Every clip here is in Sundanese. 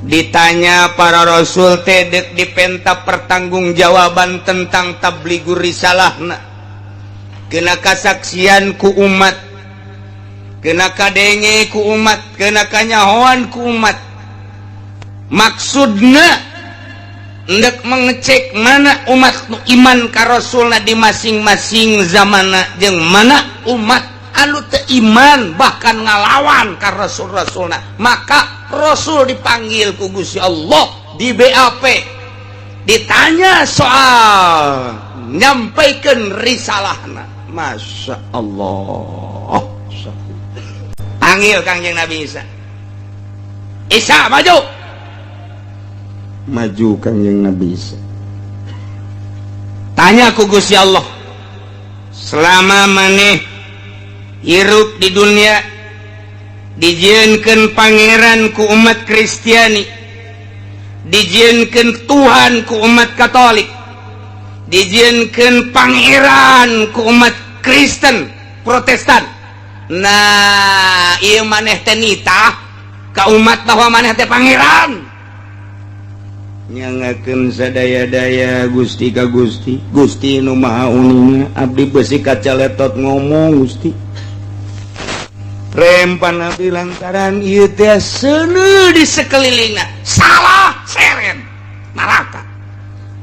Ditanya para rasul teh dek dipenta pertanggungjawaban tentang tabligur risalahna, kena kasaksian ku umat, kena kadenge ku umat, kena kanyahoan ku umat. Maksudna ndek mengecek mana umat nu iman ka rasulna di masing-masing zamana jeung mana umat anu teu iman, bahkan ngalawan ka rasul-rasulna. Maka rasul dipanggil ku Gusti Allah di BAP, ditanya soal nyampaikan risalahna. Masya Allah, panggil Kangjeng Nabi Isa. Isa, maju, maju. Kangjeng Nabi Isa tanya ku Gusti Allah, "Selama maneh hirup di dunia, dijieunkeun pangeran ku umat Kristiani, dijieunkeun Tuhan ku umat Katolik, dijieunkeun pangeran ku umat Kristen Protestan. Nah, ieu maneh teh nitah ka umat bahwa maneh teh pangeran?" Nyangakeun sadaya-daya, Gusti, ka Gusti, "Gusti nu Maha Uninga, abdi besi kaca letot ngomong, Gusti." Rempan abdi lantaran ieu teh seuneu di sekelilingna salah, seren neraka.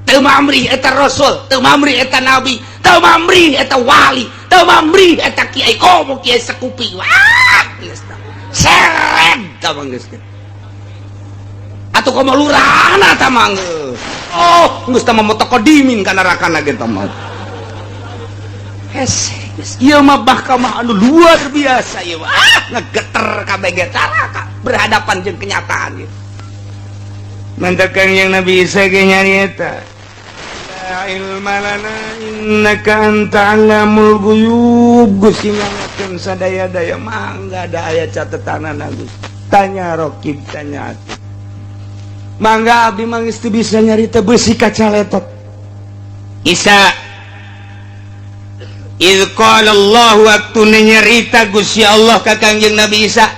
Teu mamrih eta rasul, teu mamrih eta nabi, teu mamrih eta wali, teu mamrih eta kiai, komo kiai sekupi. Wah, geus seren tah mah geus teh. Atuh komo lurahna tah mah geus. Oh, geus tah mah mutaqaddimin ka nerakana ge tah mah. Hese geus ieu mah, mahkamah anu luar biasa ieu mah. Ah, ngegeter kabeh ge neraka berhadapan jeung kenyataan ieu. Mantakan Kangjeng Nabi Isa ge nyarieta, "La ilma lana innaka anta allamul ghuyub." Gusti nyangakeun sadaya-daya, mangga da aya catetanana, Gusti. Tanya rokib, tanya atid. Mangga, abdi mah geus teu bisa nyarita, besi kaca letot. Isa, Idz qala Allah, waktu nyarita Gusti Allah ka Kangjeng Nabi Isa,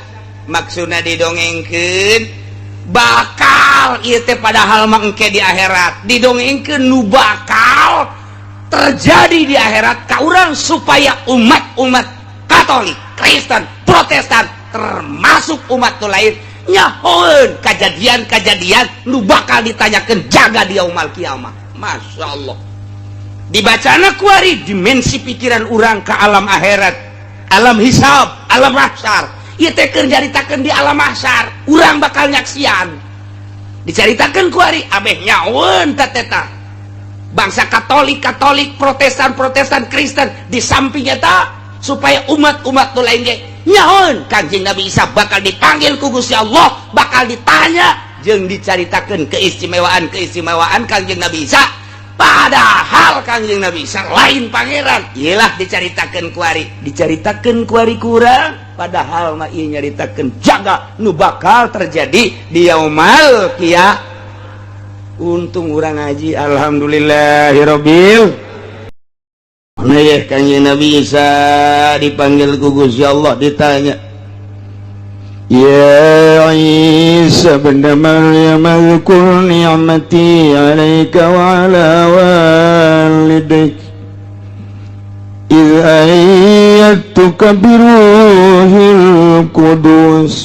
maksudna didongengkeun bakal ieu teh, padahal mah engke di akhirat, didongengkeun nu bakal terjadi di akhirat ka urang supaya umat-umat Katolik, Kristen, Protestan, termasuk umat nu lain nyahoeun kejadian-kejadian nu bakal ditanyakeun jaga di yaumal kiamah. Masya Allah, dibacana kuari dimensi pikiran urang ke alam akhirat, alam hisab, alam mahsyar. Ieu teh keur nyaritakeun di alam mahsyar urang bakal nyaksian. Dicaritakeun kuari abeh nyahoeun teh bangsa Katolik Katolik, Protestan Protestan, Kristen. Di samping eta supaya umat-umat nu lain ge nyahoeun Kanjeng Nabi Isa bakal dipanggil ku Gusti Allah, bakal ditanya jeung dicaritakeun keistimewaan-keistimewaan Kanjeng Nabi Isa, padahal Kanjeng Nabi Isa lain pangeran. Iyalah, dicaritakeun kuari, dicaritakeun kuari kurang, padahal mah ieu nyaritakeun jaga nu bakal terjadi di yaumal kiamah. Untung urang ngaji, alhamdulillahirabbil. Mana ya, Kanjeng Nabi Isa dipanggil ku Gusti Allah, ditanya, "Ya Isa bin Maryam, اذكر نعمتي عليك وعلى والديك إذ أيدتك بروح القدس."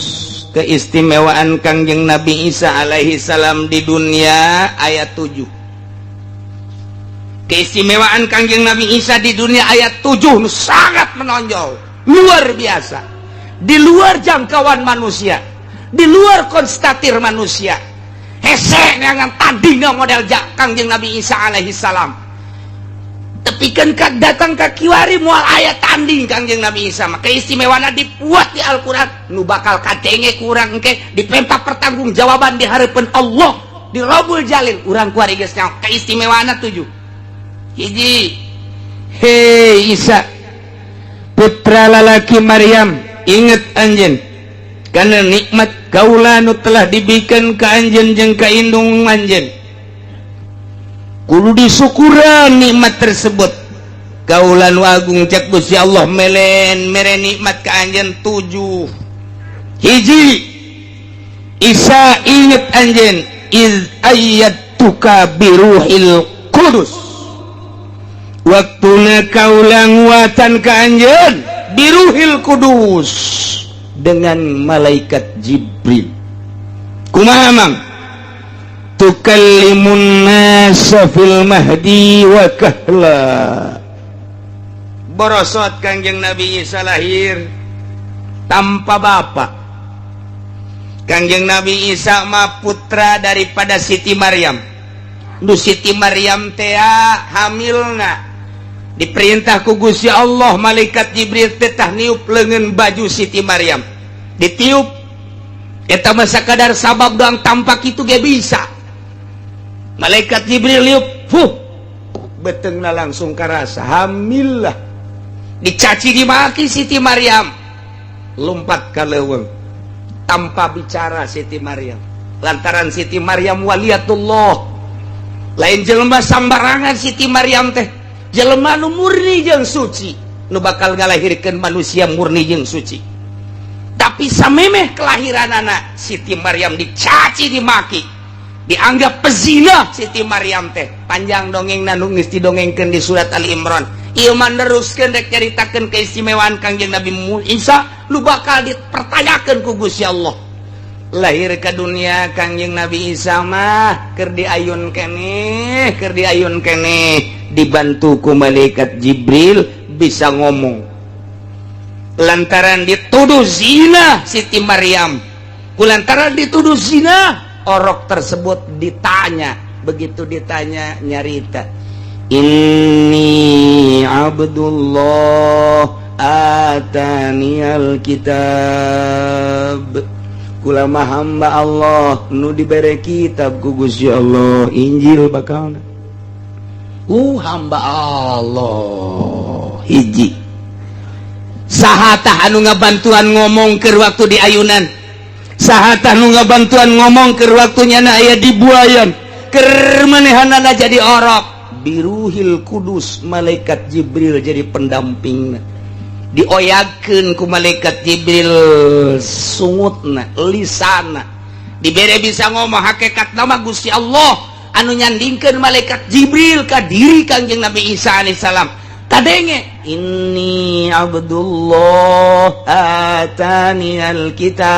Keistimewaan Kangjeng Nabi Isa alaihi salam di dunia ayat 7. Keistimewaan Kangjeng Nabi Isa di dunia ayat 7 sangat menonjol, luar biasa, di luar jangkauan manusia, di luar konstatir manusia. Hese neangan tandingna model Kangjeng Nabi Isa alaihi salam. Tapi kan datang ke kiwari moal aya tanding Kangjeng Nabi Isa mah. Keistimewaan dibuat di Al-Quran nu bakal kadenge kurang engke dipenta pertanggungjawaban di hadapan Allah di Robul Jalil. Urang kuari geus nyaho keistimewaan tujuh. Hiji, hei Isa, putra lalaki Maryam, inget anjeun karena nikmat kaula nu telah diberikan ke anjeun jeung ka indung anjeun. Kudu disyukuran nikmat tersebut. Kaula nu agung, cek Gusti Allah, melen mere nikmat ka anjeun tujuh. Hiji, Isa, inget anjeun, iz ayyadtuka biruhil qudus, waktuna kaula nguatan ka anjeun biruhil kudus, dengan malaikat Jibril. Kumaha, Mang? Tukallimun nasa fil mahdi wa kahla. Borosot Kangjeng Nabi Isa lahir tanpa bapak. Kangjeng Nabi Isa mah putra daripada Siti Maryam. Nu Siti Maryam tea hamilna diperintah ku Gusti Allah, malaikat Jibril teh tah niup leungeun baju Siti Maryam, ditiup. Eta mah sakadar sabab doang, tampak itu ge bisa. Malaikat Jibril niup, fuh, betengna langsung karasa hamil lah. Dicaci dimaki Siti Maryam, lompat ke leuweung tanpa bicara Siti Maryam, lantaran Siti Maryam waliyatullah, lain jelema sambarangan. Siti Maryam teh jelema nu murni jeung suci, nu bakal ngalahirkeun manusia murni jeung suci. Tapi samemeh kelahiran anak, Siti Maryam dicaci dimaki, dianggap pezina Siti Maryam teh. Panjang dongeng nu geus didongengkeun di surat Ali Imran. Ieu mah neruskeun rek nyaritakeun keistimewaan Kangjeng Nabi Isa nu bakal dipertanyakeun ku Gusti Allah. Lahir ke dunia Kangjeng Nabi Isa mah keur diayun keneh, keur diayun keneh, dibantu ku malaikat Jibril, bisa ngomong. Lantaran dituduh zina Siti Maryam, kulantaran dituduh zina, orok tersebut ditanya. Begitu ditanya, nyarita, "Inni Abdullah atanial kitab." Kula mah hamba Allah nu dibere kitab ku Gusti Allah, Injil bakal. Hamba Allah hiji. Saha tah anu ngabantuan ngomong ke waktu di ayunan? Saha tah nu ngabantuan ngomong ke waktunya na aya di buayan, keur manehanana jadi orok? Biruhil kudus, malaikat Jibril jadi pendamping. Dioyagkeun ku malaikat Jibril sungutna, lisana dibere bisa ngomong. Hakikat nama Gusti Allah anu nyandingkeun malaikat Jibril ka diri Kangjeng Nabi Isa alaihissalam. Kadenge, "Inni Abdullah atani alkitab."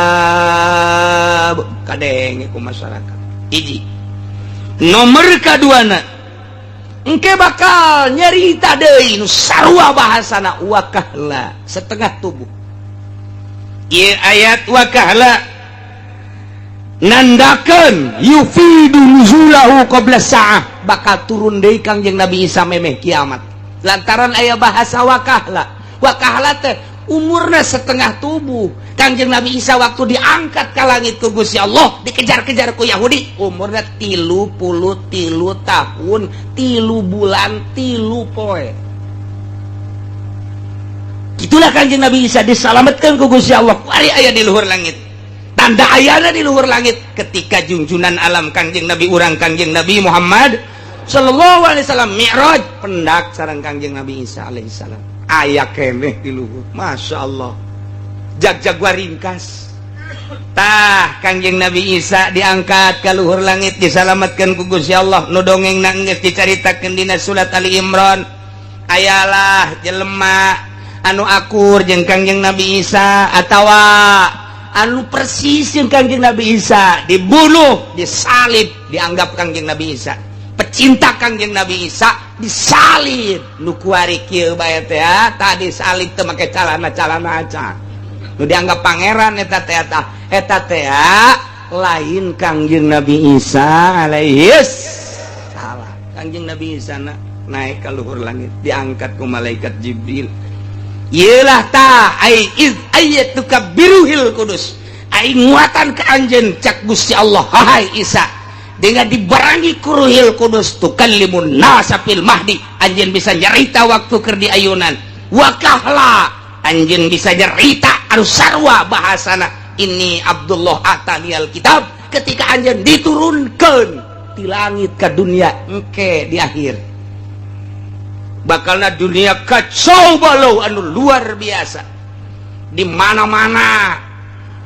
Kadenge ku masyarakat. Hiji. Nomor kaduana, engke bakal nyerita deui nu sarua bahasana, wakahla, setengah tubuh. Ieu ayat wakahla nandakeun yufidu nuzulahu qabla sa'ah, bakal turun deui Kangjeng Nabi Isa memeh kiamat, lantaran aya bahasa wakahla. Wakahla teh umurna setengah tubuh. Kangjeng Nabi Isa waktu diangkat ke langit ku Gusti Allah, dikejar-kejar ku Yahudi, umurna 33 tahun 3 bulan 3 poe. Itulah Kangjeng Nabi Isa diselamatkan ku Gusti Allah. Kuari aya di luhur langit. Tanda ayana di luhur langit ketika junjunan alam Kangjeng Nabi urang, Kangjeng Nabi Muhammad Sallallahu Alaihi Wasallam Mi'raj, pendak sareng Kangjeng Nabi Isa alaihissalam, aya keneh di luhur. Masya Allah, jag-jag ringkas tah Kangjeng Nabi Isa diangkat ke luhur langit, diselamatkan ku Gusti Allah. Nu dongeng geus dicaritakeun dina surat Ali Imran. Ayalah jelema anu akur jeung Kangjeng Nabi Isa atawa anu persis jeung Kangjeng Nabi Isa dibunuh, disalib. Dianggap Kangjeng Nabi Isa pecinta Kangjeng Nabi Isa, disalib. Nu kuari kieu bae teh tadi salib teu make calana-calana acan. Nu dianggap pangeran eta teh, eta teh lain Kangjeng Nabi Isa alaihi salam. Kangjeng Nabi Isa na, naik ke luhur langit, diangkat ku malaikat Jibril. Yelah ta ai iz ayyatuka biruhil kudus, ai nguatan ka anjeun, cak Gusti Allah, "Hai Isa, dengan dibarengi ku Ruhil Kudus, tukallimun nasa fil mahdi, anjeun bisa nyarita waktu keur di ayunan, wakahla, anjeun bisa nyarita anu sarwa bahasana, 'Inni Abdullah atanial kitab,' ketika anjeun diturunkan di langit ke dunia." Engke di akhir bakalna dunia kacau balau anu luar biasa, di mana-mana.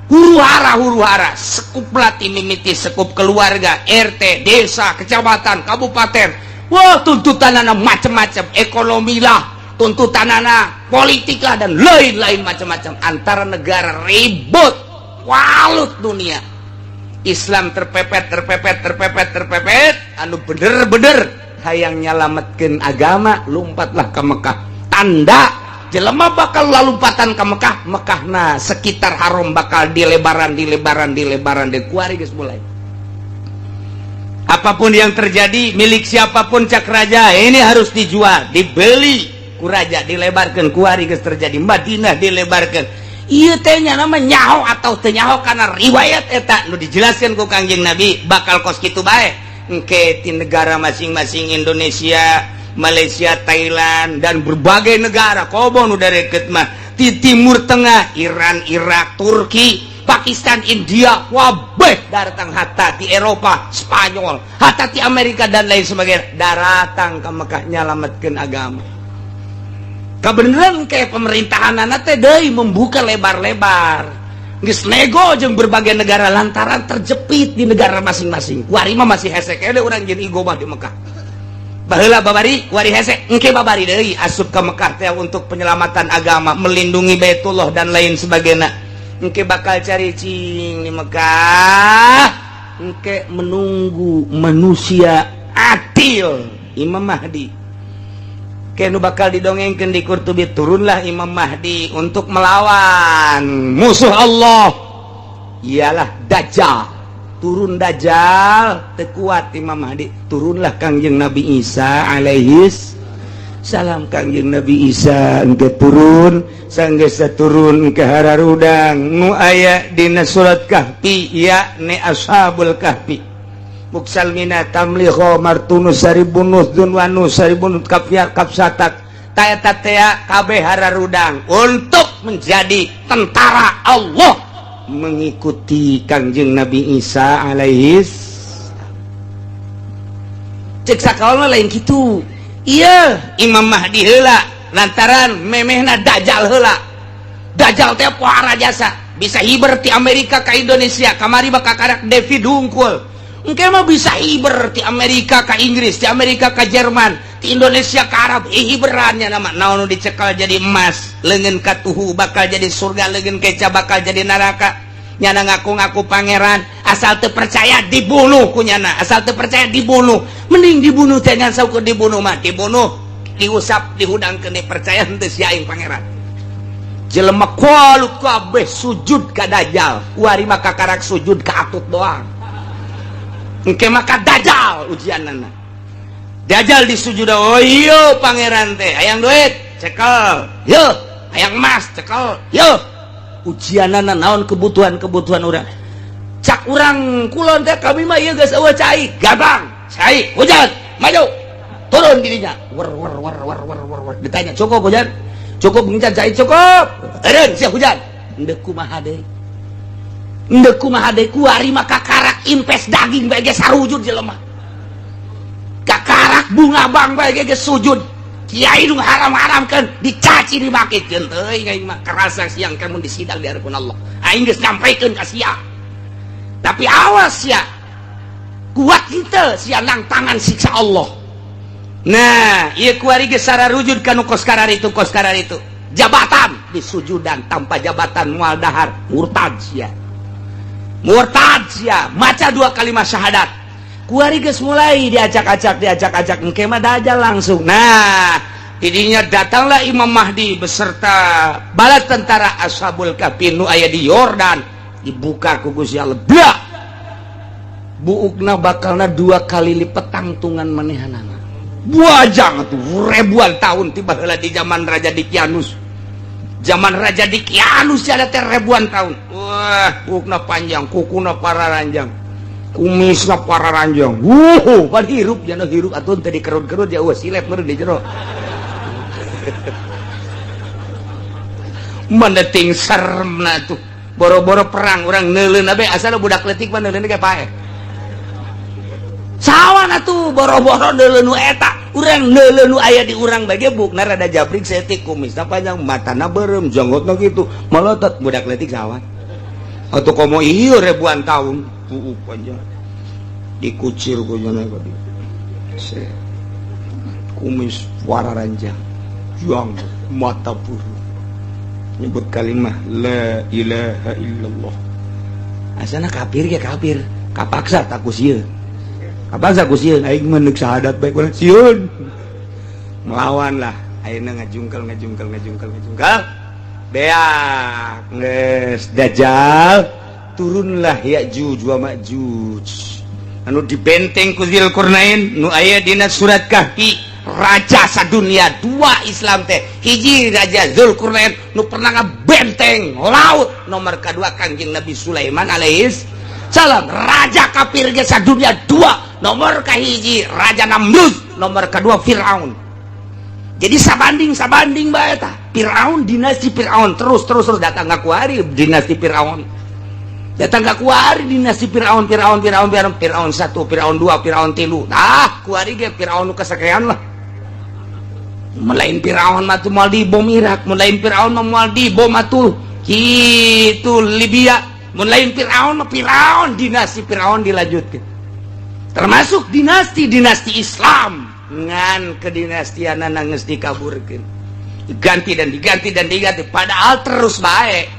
Huru hara, huru hara, sekup latih mimiti sekup keluarga, RT, desa, kecamatan, kabupaten. Wah, tuntutan anak macam-macam, ekonomi lah, tuntutan anak politik lah, dan lain-lain macam-macam. Antara negara ribut, walut dunia. Islam terpepet, terpepet, terpepet, terpepet. Anu bener-bener hayang nyalametkeun agama, lompatlah ke Mekah. Tanda jelema bakal lalumpatan ke Mekah, Mekah nah sekitar haram bakal dilebaran, dilebaran, dilebaran, di kuari geus mulai. Apapun yang terjadi, milik siapapun, cak raja ini harus dijual, dibeli ku raja, dilebarkan. Kuari geus terjadi, Madinah dilebarkan. Ieu teh nya nama nyaho atau teu nyaho, karena riwayat eta nu dijelaskan ku Kangjeng Nabi bakal kos kitu bae. Engke di negara masing-masing, Indonesia, Malaysia, Thailand, dan berbagai negara komo nu deket mah di Timur Tengah, Iran, Irak, Turki, Pakistan, India, wabeh datang, hatta di Eropa, Spanyol, hatta di Amerika dan lain sebagainya, datang ke Mekah nyalametkeun agama. Kebenaran kayak pemerintahan anak teh deui membuka lebar-lebar, geus nego jeung berbagai negara lantaran terjepit di negara masing-masing. Kuari mah masih hese keneh urang jeung igo mah di Mekah. Baheula babari, kuari hese, engke babari deui asup ke Mekah teh untuk penyelamatan agama, melindungi Baitullah dan lain sebagainya. Engke bakal cari cing di Mekah, engke menunggu manusia adil, Imam Mahdi. Kenu bakal didongengkan di Qurtubi, turunlah Imam Mahdi untuk melawan musuh Allah, ialah Dajjal. Turun Dajjal, tekuat Imam Mahdi, turunlah Kangjeng Nabi Isa alaihis salam. Kangjeng Nabi Isa engke turun, sanggeus turun ke hararudang nu aya dina surat Kahfi, yakni Ashabul Kahfi, Muksalmina, Tamliho, Martunus, Saribunus, Dunwanus, Saribunus, Kafia, Kapsatak, Taeta tea kabeh hararudang untuk menjadi tentara Allah mengikuti Kangjeng Nabi Isa alaihis. Cek sakaula lain gitu. Iya, Imam Mahdi heula lantaran memehna Dajjal heula. Dajjal teh pohara jasa, bisa hiber ti Amerika ke Indonesia. Kamari bakal karak David hungkul. Engke mah bisa hiber ti Amerika ke Inggris, ti Amerika ke Jerman, ti Indonesia ke Arab. Hiberannya nama naon dicekal jadi emas, leungeun katuhu bakal jadi surga, leungeun keca bakal jadi neraka. Nyana ngaku-ngaku pangeran, asal teu percaya dibunuh ku nyana, asal teu percaya dibunuh. Mending dibunuh teh ngan saukur dibunuh mah, dibunuh, diusap, dihudangkeun, percaya henteu sia aing pangeran. Jelema kualu kabeh sujud ka Dajjal, kuari mah kakarak sujud ka atut doang. Engke maka Dajjal ujianana. Dajjal disujud, oh iya pangeran teh, hayang duit, cekel. Yo, hayang emas, cekel. Yo. Ujianana naon kebutuhan-kebutuhan urang. Cak urang kulon teh kami mah ieu geus eueuh cai, gabang, cai, hujan, maju. Turun dirinya. Wer wer wer wer wer wer wer. Ditanya, "Cukup hujan?" "Cukup ngincan cai, cukup." Eureun sia hujan. Endek kumaha deui? Endek kumaha deui? Kuari mah kakarak impes daging bae ge sarujud jelema. Kakarak bunga bang bae ge sujud. Kiai nu haram-haramkeun dicaci dimaki, teuing aing mah kerasa siang kamu disidang di hadapan Allah. Aing geus nyampaikeun ka sia. Tapi awas ya. Kuat henteu sia nang tangan siksa Allah. Nah, ieu kuari geus sararujud kanu kos kararitu, kos kararitu. Jabatan disujudan, tanpa jabatan moal dahar, murtad sia. Murtad sia, maca dua kalimat syahadat. Kuari geus mulai diacak-acak, diacak-acak, engke mah Dajjal langsung. Nah, didinya datanglah Imam Mahdi beserta bala tentara Ashabul Kahfi nu aya di Yordan, dibuka ku Gusti Allah. Blah! Buukna bakalna dua kali lipat tangtungan manehanana. Buajang tuh ribuan tahun tiba heula di zaman Raja Dikianus. Zaman Raja Dikianus ada teh ribuan tahun. Wah, buukna panjang, kukuna pararanjang, kumisna pararanjang. Wuh, pan hirup jana hirup atuh teh dikerut-kerut ya, wah silet meureun di jero. Mana ting seremna tuh. Boro-boro perang urang neuleun abe, asal budak leutik mah neuleun ge paeh. Sawan atuh boro-boro neuleun nu eta, urang neuleun nu aya di urang bae ge buukna rada jabrik saeutik, kumisna panjang, matana beureum, janggotna kitu, molotot, budak leutik sawan. Atau komo ieu ribuan tahun panjang dikucir ku kumis wararanjang juang mata buru nyebut kalimah la ilaha illallah. Asana kafir ya kafir, kapaksa tak ku sieun, kapaksa ku sieun. Aing mah neuk syahadat bae sieun, melawan lah. Ayeuna ngajungkel, ngajungkel, ngajungkel, ngajungkel, beak geus Dajjal turunlah Ya'juj wa Ma'juj anu dibenteng ku Dzulqarnain nu aya dina surat Kahfi. Raja sadunia dua Islam teh, hiji Raja Zulkarnain nu pernah ngabenteng laut, nomor kedua Kangjeng Nabi Sulaiman alaihis salam. Raja kafir ge sadunia dua, nomor kahiji Raja Namrud, nomor kedua Fir'aun. Jadi sabanding sabanding bae tah. Fir'aun, dinasti Fir'aun terus terus terus datang ka kuari, dinasti Fir'aun datang ka kuari, dinasti Fir'aun, Fir'aun, Fir'aun, Fir'aun, Fir'aun satu, Fir'aun dua, Fir'aun tilu. Tah kuari ge Fir'aun nu kasakean lah. Melain Fir'aun mah tuh moal dibom Irak, melain Fir'aun mah moal dibom atuh kitu Libya, melain Fir'aun mah Fir'aun, dinasti Fir'aun dilanjutkan, termasuk dinasti-dinasti Islam ngan kedinastian geus dikaburkeun, diganti dan diganti dan diganti, padahal terus baik.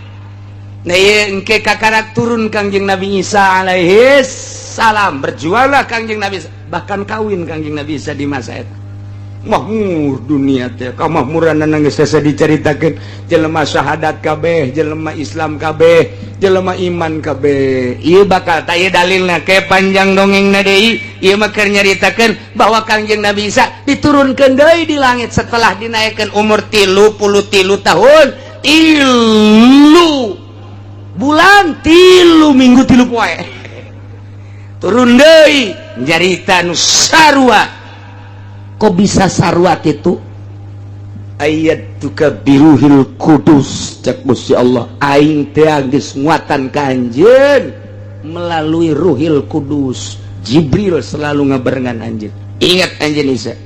Nah, engke kakarak turun Kangjeng Nabi Isa alaihi salam, berjuanglah Kangjeng Nabi Isa, bahkan kawin Kangjeng Nabi Isa di masa itu. Makmur dunia teh, kamakmuran geus hese dicaritakeun. Jelema syahadat kabeh, jelema Islam kabeh, jelema iman kabeh. Ieu bakal tah ieu dalilna ke panjang dongengna deui. Ieu mah keur nyaritakeun bahwa Kangjeng Nabi Isa diturunkeun deui di langit setelah dinaikkeun umur 33 tahun 3 bulan 3 minggu 3 poe, turun deui nyarita nu sarua. Kok bisa sarua itu? Ayyadtuka biruhil kudus, cek Gusti Allah, aing teh geus nguatan ka anjeun melalui Ruhil Kudus. Jibril selalu ngabarengan anjeun. Ingat anjeun Isa,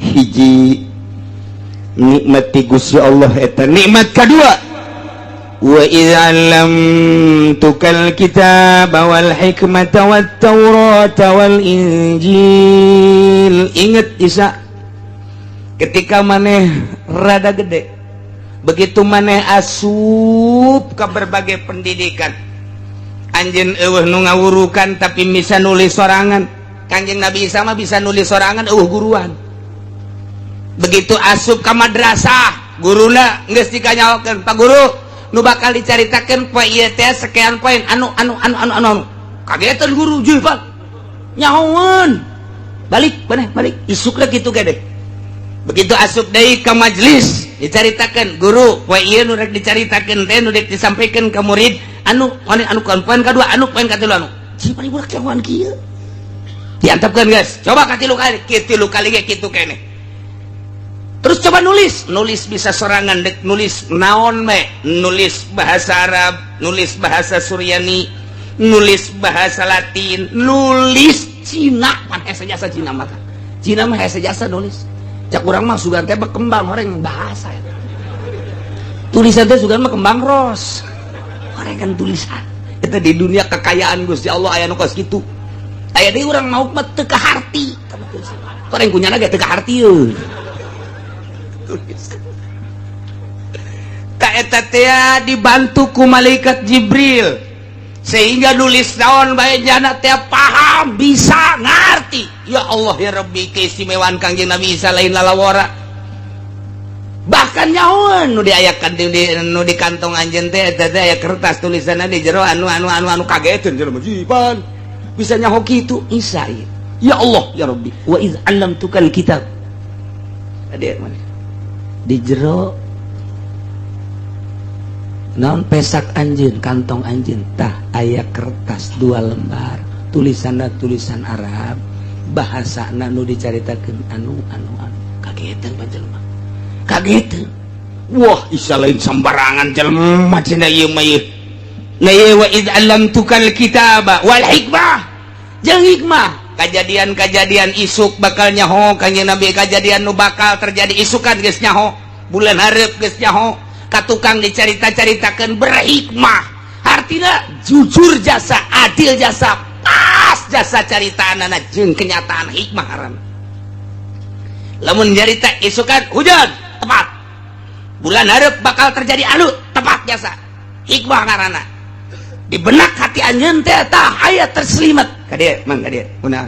hiji nikmat ti Gusti Allah eta. Nikmat kedua, wa idz 'allamtukal kitaba wal hikmata wat taurata wal injil. Ingat Isa, ketika maneh rada gede, begitu maneh asup ke berbagai pendidikan, anjeun euweuh nu ngawurukan tapi bisa nulis sorangan. Kanjeng Nabi Isa mah bisa nulis sorangan, euweuh guruan. Begitu asup ke madrasah, guruna geus dikanyahokeun, "Pak Guru, nu bakal dicaritakeun poe ieu teh sekian poin anu anu anu anu anu anu." Kagetan guru, "Juh, Pak, nyahoeun." Balik maneh, balik isukna kitu gede. Begitu asup deui ke majelis, dicaritakeun guru, poe ieu nu rek dicaritakeun teh, nu rek disampaikan ke murid anu anu anu, poin kadua anu, poin katilu anu. Si paling budak nyahoan kieu diantepkeun, guys, coba katilu kali, katilu kali ge kitu keneh. Terus coba nulis, nulis bisa sorangan, dek nulis naon me, nulis bahasa Arab, nulis bahasa Suryani, nulis bahasa Latin, nulis Cina pan hese jasa. Cina mah, Cina mah hese jasa nulis. Cak urang mah sugan teh berkembang orang bahasa ya. Tulisan teh sugan mah kembang ros orang kan tulisan itu di dunia kekayaan Gusti Allah aya nu kos kitu. Aya deui urang mau mah teu kaharti, orang kunyana ge teu kaharti euy. Tulis ka eta teh dibantu ku malaikat Jibril sehingga nulis naon bae jana teh paham, bisa ngerti. Ya Allah ya Rabbi, keistimewaan Kangjeng Nabi Isa lain lalawora. Bahkan nyahoan nu diayakan di nu di kantong anjeun teh, eta teh aya kertas tulisanna di jero anu anu anu anu. Kageteun jelema, jipan bisa nyaho kitu Isa ieu? Ya Allah ya Rabbi, wa iz 'allamtukal kitab. Ade mana di jero naon pesak anjeun, kantong anjeun tah aya kertas dua lembar, tulisanna tulisan Arab, bahasana nu dicaritakeun anu anu anu. Kagetan panjelma, kagetan. Wah, Isa lain sembarangan jelema cenah ieu mah ieu. Nah ieu, wa id 'allamtukal kitaba wal hikmah jeung hikmah. Kejadian-kejadian isuk bakal nyaho Kanjeng Nabi, kejadian nu bakal terjadi isukan geus nyaho, bulan hareup geus nyaho, ka tukang dicarita-caritakeun berhikmah. Artinya jujur jasa, adil jasa, pas jasa caritaanana jeung kenyataan hikmah haram. Lamun nyarita isukan hujan tepat, bulan hareup bakal terjadi anu tepat jasa, hikmah ngaranna. Di benak hati anjeun teh tah aya terselimet ka dieu, mang, ka dieu kunaon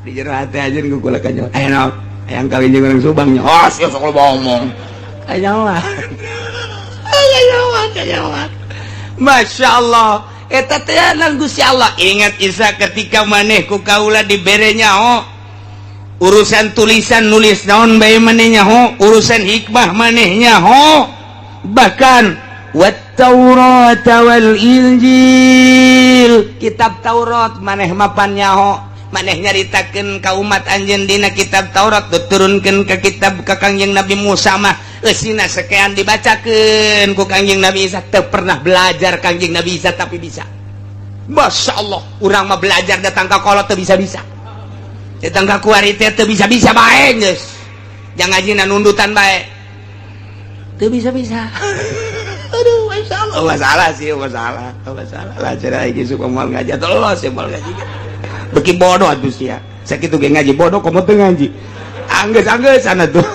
di jero hati anjeun ku kula kanyo aya naon, hayang kawin jeung urang Subang nya. Oh, sia sok loba omong. Kanyawan, kanyawan, kanyawan. Masya Allah, eta teh nang Gusti Allah. Ingat Isa, ketika maneh ku kaula dibere nyaho urusan tulisan, nulis naon bae maneh nyaho, urusan hikmah maneh nyaho, bahkan wat Taurat wal Injil, kitab Taurat maneh mapan nyaho, maneh nyaritakeun ka umat anjeun dina kitab Taurat, diturunkeun ke kitab ka Kangjeng Nabi Musa mah eusina sekian, dibacakeun ku Kangjeng Nabi Isa. Teu pernah belajar Kangjeng Nabi Isa, tapi bisa. Masya Allah, urang mah belajar datang ka kolot teu bisa-bisa, datang ka kuari teh teu bisa-bisa bae, geus jangan ngajina nundutan bae teu bisa-bisa. Aduh, Masya Allah, masalah sih, masalah, masalah lah. Cara iki suka moal ngaji atau los ya, moal ngaji beki bodoh atuh sia. Sakitu ge ngaji bodoh, komo teu ngaji. Anggeus, anggeus sana tuh.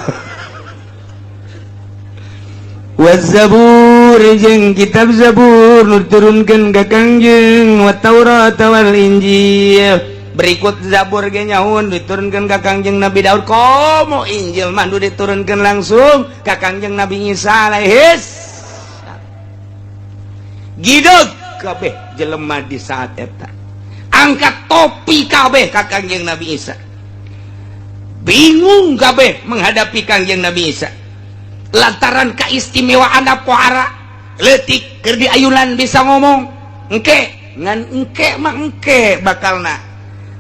Wazabur jeung kitab Zabur nu diturunkeun ka Kangjeng, wa Taurat wal Injil. Berikut Zabur ge nyaun diturunkeun ka Kangjeng Nabi Daud, komo Injil mah nu diturunkeun langsung ka Kangjeng Nabi Isa alaihis. Gideg kabeh jelema di saat eta, angkat topi kabeh ka Kangjeng Nabi Isa. Bingung kabeh menghadapi Kangjeng Nabi Isa lantaran keistimewaan pohara leutik keur diayunan bisa ngomong. Engke ngan engke mah, engke bakalna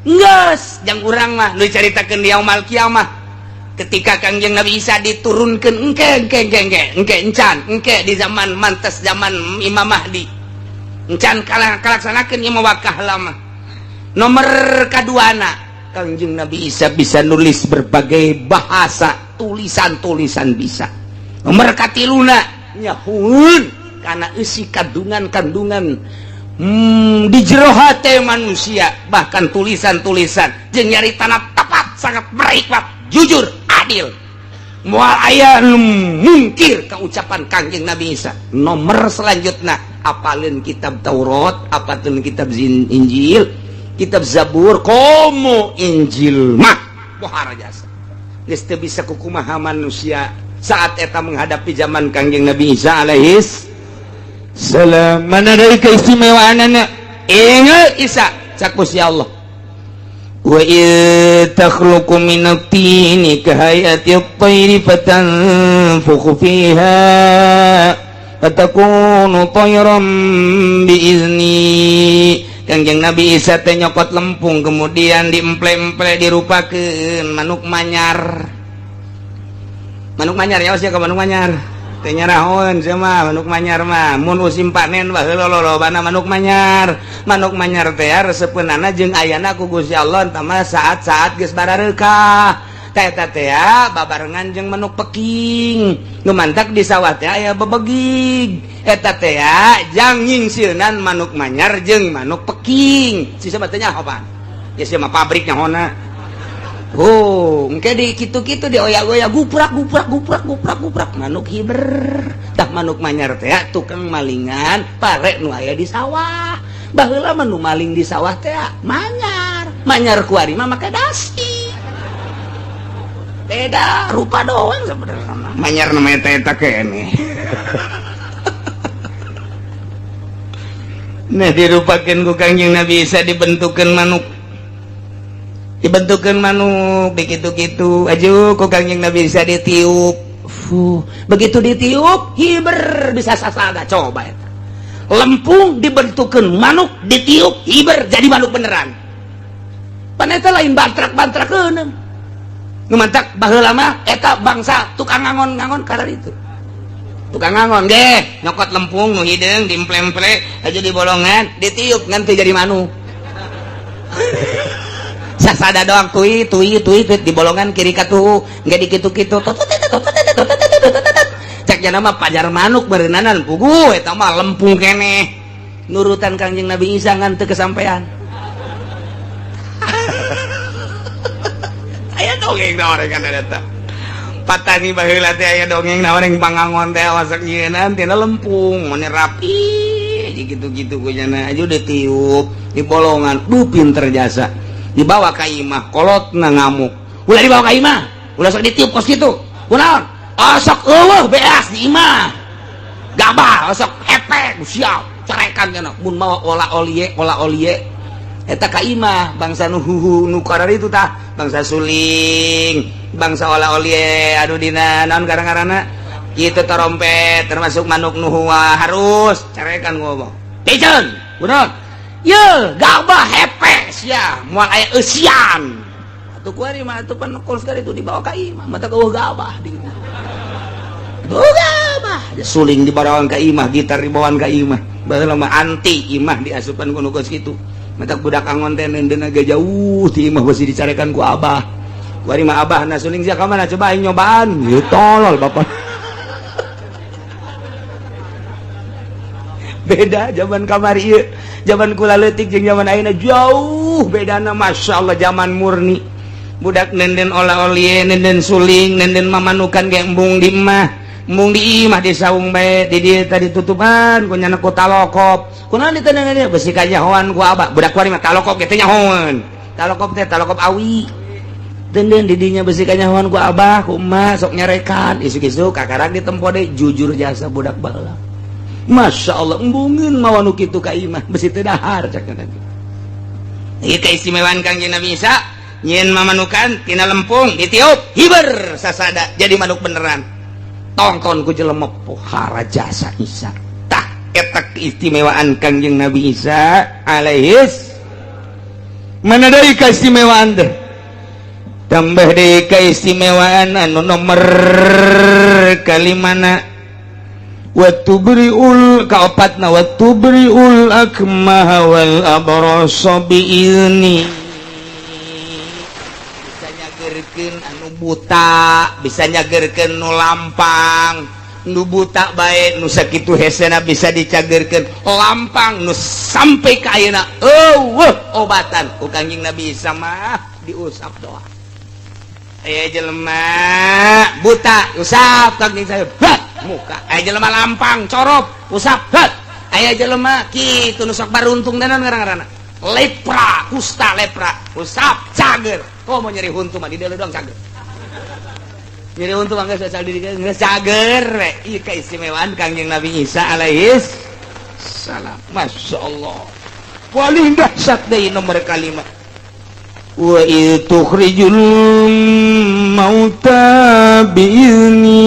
geus jang urang mah nu dicaritakeun di yaumul kiamah ketika Kangjeng Nabi Isa diturunkeun. Engke, engke, engke, engke, engke encan, engke di zaman mantes zaman Imam Mahdi encan kalah kalaksanakeun ieu mah wakah lama. Nomor kaduana, Kangjeng Nabi Isa bisa nulis berbagai bahasa, tulisan-tulisan bisa. Nomor katiluna, nyahueun karena isi kandungan-kandungan di jero hate manusia, bahkan tulisan-tulisan jeung nyaritana tepat, sangat berhikmat, jujur, adil, moal aya nu mungkir keucapan Kangjeng Nabi Isa. Nomor selanjutnya, apalin kitab Taurat, apalin kitab Injil, kitab Zabur, komo Injil mah pohara jasa, geus teu bisa kukumaha manusia saat eta menghadapi zaman Kangjeng Nabi Isa alaihis salam. Mana dari keistimewaanana? Ingat Isa, cak Gusti Allah, wa idh takhluqu minat tini kahayati at-tayri fatanfukhu fiha fatakunu tayran biizni. Kangjeng Nabi Isa teh nyokot lempung, kemudian diemple-emple, dirupakeun manuk manyar. Manuk manyar ya, sia ka manuk manyar teh nyarahon sia mah. Manuk manyar mah mun musim panen baheula lolobana manuk manyar. Manuk manyar teh resepeunana jeung ayana ku Gusti Allah tah mah saat-saat geus barareukah. Teh eta teh babarengan jeung manuk peking nu mantak di sawah teh aya bebegig. Eta teh jang nyingsieunan manuk manyar jeung manuk peking. Si teh nyaho pan ya, sia mah pabrik nyahona. Oh, engke di kitu-kitu dioyak-oyak, guprak guprak guprak guprak guprak, manuk hiber. Tah, manuk manyar teh tukang malingan pare nu aya di sawah. Baheula mah nu maling di sawah teh manyar. Manyar kuari mah make dasi. Beda rupa doang sebenarnya. Manyar namanya teh eta keneh. Nah, dirupakeun ku Kangjeng Nabi Isa, dibentukeun manuk, dibentukan manuk, begitu-gitu aju ku Kangjeng Nabi bisa ditiup. Fuh, begitu ditiup hiber, bisa sasada. Coba eta lempung dibentukan manuk, ditiup hiber, jadi manuk beneran. Pan eta lain bantrak-bantrak keuneum nu mantak baheula mah eta bangsa tukang ngangon-ngangon karena itu tukang ngangon ge nyokot lempung nu hideung, diemple-emple aja di bolongan, ditiup ngan teu jadi manuk, sasada doang, tui tui tui tui di bolongan kiri katuhu nggak dikitu-kitu, cek jana mah pajar manuk berenanan. Puguh eta mah lempung keneh. Nurutan Kangjeng Nabi Isa ngan teu kesampaian. Aya dongeng naon kan eta. Patani baheula teh aya dongeng naon yang pangangon teh masak nyieunaan tina lempung, meni rapi gitu-gitu ku nya aja udah tiup di bolongan, duh pinter jasa. Dibawa ka imah, kolotna ngamuk. Ulah dibawa ka imah, ulah sok ditiup kos kitu. Kunaon? Osok eueuh beas di imah. Gabah osok hepe siap carekan nya mun mawa ola olie ola olie. Eta ka imah bangsa nu huhu nu itu tah, bangsa suling, bangsa ola olie aduh dina naon karang-karana kitu trompet termasuk manuk nu harus carekan ngomong. Piceun, kunaon? Ye, gabah hepe sia, moal aya eusian. Atuh kuari mah atuh pan kos itu dibawa ka imah, mata eueuh gabah di imah. Gabah, suling dibawaan ka imah, gitar dibawaan ka imah. Baheula mah anti imah diasupan ku nu kos kitu. Mata budak angon teh neundeun ge jauh ti imah besi dicarekan ku abah. Kuari mah abah na suling sia ka mana coba aing nyobaan. Ieu tolol bapak. Beda zaman kamari ieu, zaman kula leutik jeung zaman ayeuna jauh bedana, Masya Allah. Zaman murni budak nenden ola olie, nenden suling, nenden mamanukan ge embung di imah, embung di imah di saung bae di dieu tadi tutupan ku nyana ku talokop. Kunaon ditendengan ieu besi kanyahoan ku abah. Budak kuari mah talokop ge teh nyahoan, talokop teh talokop awi denden di dinya besi kanyahoan ku abah ku emak sok nyarekan isuk-isuk kakarak ditempo deui. Jujur jasa budak baheula, Masya Allah, embungeun mawa nu kitu ka imah besi teu dahar cak tadi. Ieu keistimewaan Kangjeng Nabi Isa nyieun mamanukan tina lempung ditiup hiber sasada jadi manuk beneran. Tongton ku jelema pohara jasa Isa. Tah eta keistimewaan Kangjeng Nabi Isa alaihis. Mana deui keistimewaan teh? Tambah deui keistimewaan anu nomor kalimana. Watubriul kaopatna watubriul akmaha wal abrasa biizni. Bisa nyagerkeun anu buta, bisa nyagerkeun nu lampang, nu buta bae nu sakitu hesena bisa dicagerkeun, lampang nu sampai ka ayeuna eueuh obatan ku Kangjeng Nabi Isa mah diusap doa. Aya jelema buta usap Kangjeng saya muka, aya jelema lampang corop usap, aya jelema kitu nu sok baruntung dan ngaran-ngaranna lepra, kusta lepra usap cager. Kok mau nyeri huntu mah di dieu doang cager, nyeri huntu mah geus asal di dieu geus cager we. Ieu keistimewaan Kangjeng Nabi Isa alaihis salam. Masya Allah, paling dahsyat deui nomor kalima. Wa tukhrijul mauta biizni.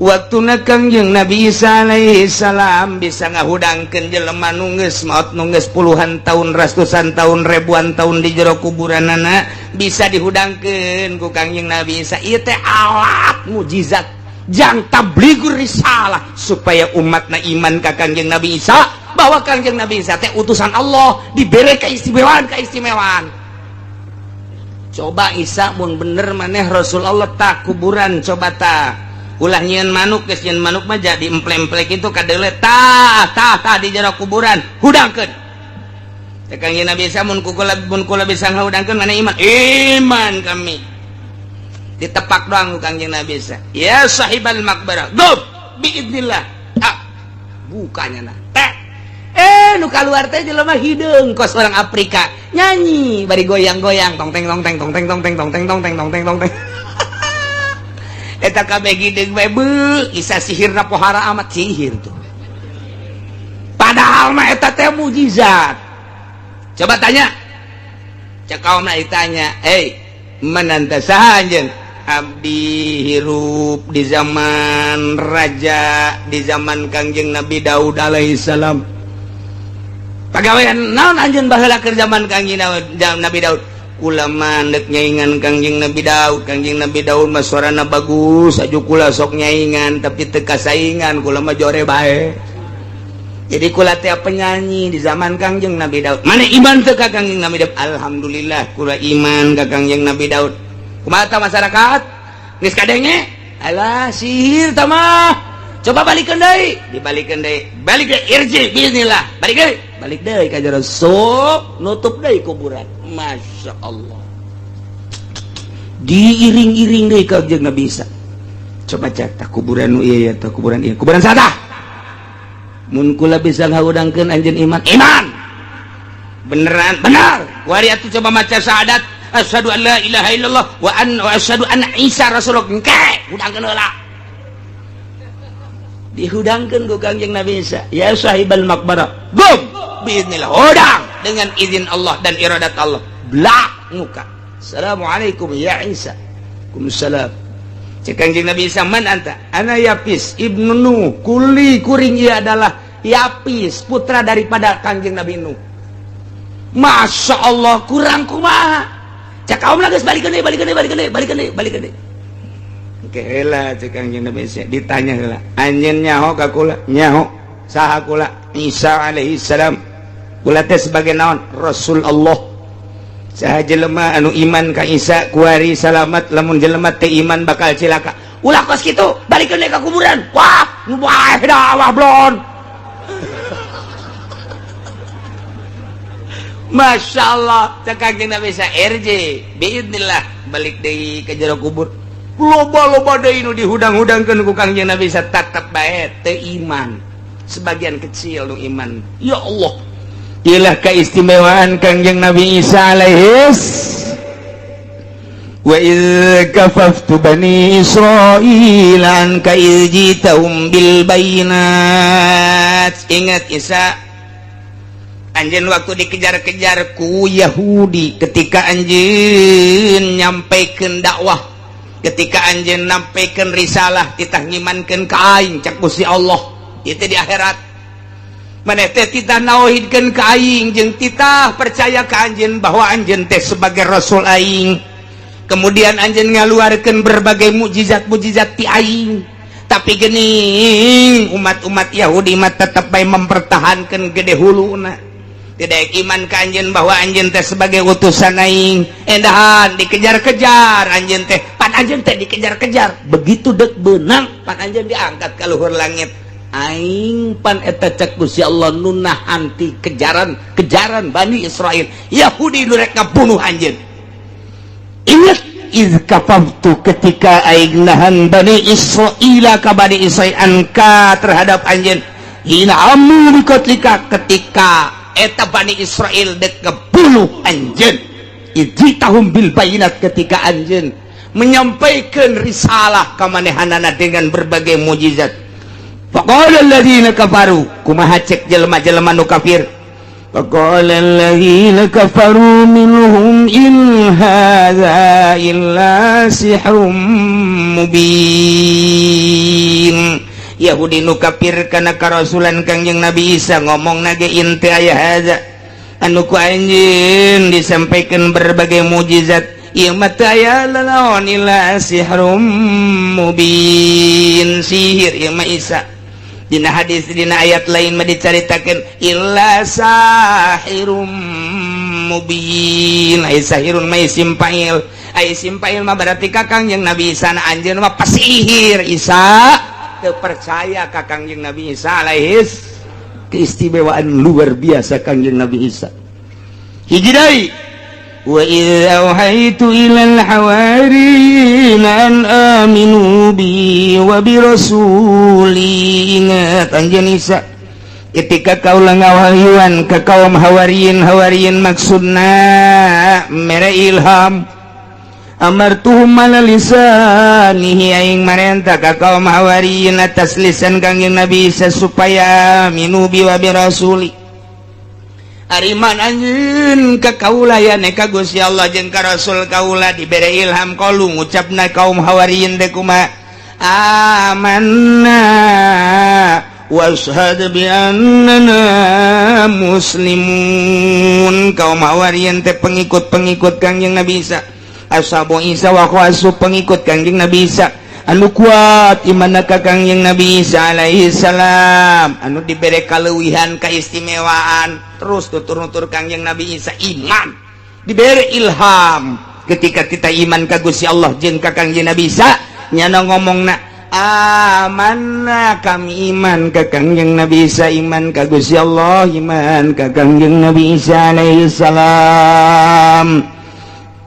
Waktuna Kangjeng Nabi Isa alaihi salam bisa ngahudangkeun jelema nu geus maot, nu geus puluhan tahun, ratusan tahun, ribuan tahun di jero kuburanana bisa dihudangkeun ku Kangjeng Nabi Isa. Ieu teh alat mujizat jang tabligur risalah supaya umatna iman ka Kangjeng Nabi Isa bahwa Kangjeng Nabi Isa teh utusan Allah, diberi keistimewaan keistimewaan. Coba Isa mun bener maneh Rasul Allah tak kuburan coba tak ulah nyieun manuk, geus nyieun manuk mah jadi emple-emple itu kadeule tah tah tah di jero kuburan hudangkeun. Teh Kangjeng Nabi Isa mun kula mun kula bisa ngahudangkeun mana iman? Iman kami. Ditepak doang ku Kangjeng Nabi Isa. Ya sahibal maqbarah, gum biidznillah. Ah, bukanya nah. Teh. Nu keluar teh jelema hideung kos orang Afrika. Nyanyi bari goyang-goyang tong teng tong teng tong teng tong teng tong teng tong teng tong teng tong teng. Eta kabeh hideung bae beuh, Isa sihirna pohara amat sihir tuh. Padahal mah eta teh mujizat. Coba tanya. Cek kaumna ditanya, "Hei, menanta saha anjeun?" Abdi hirup di zaman raja, di zaman Kangjeng Nabi Daud alaihissalam. Pagawean naon anjeun baheula keur zaman Kangjeng Nabi Daud? Kula mandek nyaingan Kangjeng Nabi Daud. Kangjeng Nabi Daud mah suarana bagus, aju kula sok nyaingan tapi teu kasaingan, kula mah jore bae. Jadi kula teh penyanyi di zaman Kangjeng Nabi Daud. Mana iman teu ka Kangjeng Nabi Daud? Alhamdulillah kula iman ka Kangjeng Nabi Daud. Kumaha masyarakat? Geus kadenge? Alah sihir tah mah. Coba balikeun deui, dibalikeun deui, balik deui, irji bismillah, balik deui, balik deui ka jero, sok nutup deui kuburan. Masya Allah, diiring-iring deui ka Kanjeng Nabi Isa. Coba cek tah kuburan nu ieu ya, tah kuburan ieu, kuburan saha? Mun kula bisa ngahudangkeun, anjeun iman? Iman. Beneran? Benar. Kuari atuh coba maca syahadat, asyhadu an la ilaha illallah wa an wa asyhadu anna Isa rasulullah. Engke hudangkeun heula. Dihudangkeun ku Kangjeng Nabi Isa, ya sahibal maqbarah, gum biiznillah, hudang dengan izin Allah dan iradat Allah. Blak muka. Assalamualaikum ya Isa. Waalaikumsalam. Cek Kangjeng Nabi Isa, man anta? Ana Yapis ibnu Nuh. Kuli kuring ia adalah Yapis, putra daripada Kangjeng Nabi Nuh. Masya Allah, kurang kumaha? Cek kaum geus balikeun deui, balikeun deui, balikeun deui, balikeun deui, balikeun deui. Oke heula, cek Kangjeng Nabi Isa, ditanya heula. Anjeun nyaho ka kula? Nyaho. Saha kula? Isa alaihi salam. Kula teh sebagai naon? Rasul Allah. Saha jelema anu iman ka Isa kuari salamat, lamun jelema teu iman bakal cilaka. Ulah kos kitu, balikeun deui ka kuburan. Wah, nu bae dah wah blon. Masya Allah, cek Kangjeng Nabi Isa, irji biidnillah, balik deui ka jero kubur. Loba-loba deui nu dihudang-hudangkeun ku Kangjeng Nabi Isa, tetep bae teu iman. Sebagian kecil nu iman. Ya Allah, ilah keistimewaan Kangjeng Nabi Isa alaihis. Wa idz kafaftu bani Israil anka idz jitahum bil bayinat. Ingat Isa, anjeun waktu dikejar-kejar ku Yahudi ketika anjeun nyampaikan dakwah, ketika anjeun nyampaikan risalah, titah ngimankeun ka aing. Cak Gusti Allah itu di akhirat, maneh teh titah nauhidkeun ka aing jeung titah percaya ka anjeun bahwa anjeun teh sebagai rasul aing. Kemudian anjeun ngaluarkeun berbagai mukjizat-mukjizat ti aing, tapi gening umat-umat Yahudi mah tetep bae mempertahankan gede huluna, tidak iman ka anjeun bahwa anjeun teh sebagai utusan aing. Endahan dikejar-kejar anjeun teh, pan anjeun teh dikejar-kejar, begitu dek benang pan anjeun diangkat ka luhur langit. Aing pan eta, cek Gusti Allah, nu nahan ti kejaran kejaran Bani Israel Yahudi nu rek ngabunuh anjeun. Ingat, iz kafaftu, ketika aing nahan Bani Israil ka Bani Israil, anka terhadap anjeun, hina hammu biqatlika, ketika eta Bani Israel dek ngebunuh anjeun, ijitahum bil bayinat, ketika anjeun menyampaikan risalah ka manehanana dengan berbagai mukjizat. Faqala alladzina kafaru, kumaha cek jelema-jelema nu kafir? Faqala alladzina kafaru minhum in hadza illa sihrum mubin. Yahudi nu kafir kana karasulan Kangjeng Nabi Isa ngomong nage, in teu aya hadza anu ku anjeun disampaikan berbagai mukjizat ieu mah teu aya lalaon illa sihrum mubin, sihir ieu mah Isa. Dina hadis, dina ayat lain mah dicaritakeun illa sahirum mubin. Ai sahirun mah isim fa'il, ai isim fa'il mah berarti ka Kangjeng Nabi Isa na anjeun mah pasihir. Isa teu percaya ka Kangjeng Nabi Isa alaihis. Keistimewaan luar biasa Kangjeng Nabi Isa. Hiji deui, wa idz auhaitu ilal hawariyin an aminu bi wa bi rasuli. Ingat anjeun Isa, ketika kaula ngawahyuan ke kaum hawariyin. Hawariyin maksudna mere ilham, amartuhum ala lisanihi, aing marenta ka kaum hawariyin atas lisan Kangjeng Nabi Isa supaya aminu bi wa bi rasuli. Ariman anjeun ka kaula ya ka Gusti Allah jeung ka Rasul kaula dibere ilham. Qalu, ngucapna kaum hawariyin teh kumaha? Amanna washhad bi annana muslimun. Kaum hawariyin teh pengikut-pengikut Kangjeng Nabi Isa, ashabu Isa wa khawasu, pengikut Kangjeng Nabi Isa anu kuat iman ka Kangjeng Nabi Isa alaihi salam, anu dibere kaleuwihan keistimewaan terus tutur-nutur Kangjeng Nabi Isa iman, dibere ilham ketika kita iman ka Gusti Allah jeung ka Kangjeng Nabi Isa, nyana ngomongna Amanna, kami iman ka Kangjeng Nabi Isa, iman ka Gusti Allah, iman ka Kangjeng Nabi Isa alaihi salam.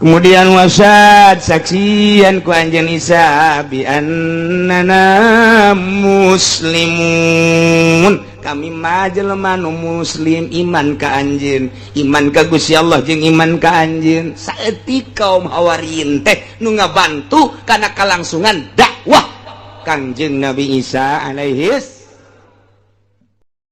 Kemudian wasyhad, saksian ku Anjeun Isa, bi annana muslimun, kami mah jelema nu muslim, iman ka anjeun, iman ka Gusti Allah jeung iman ka anjeun. Saeutik kaum Hawariyin teh nu ngabantu kana kalangsungan dakwah Kangjeng Nabi Isa alaihi.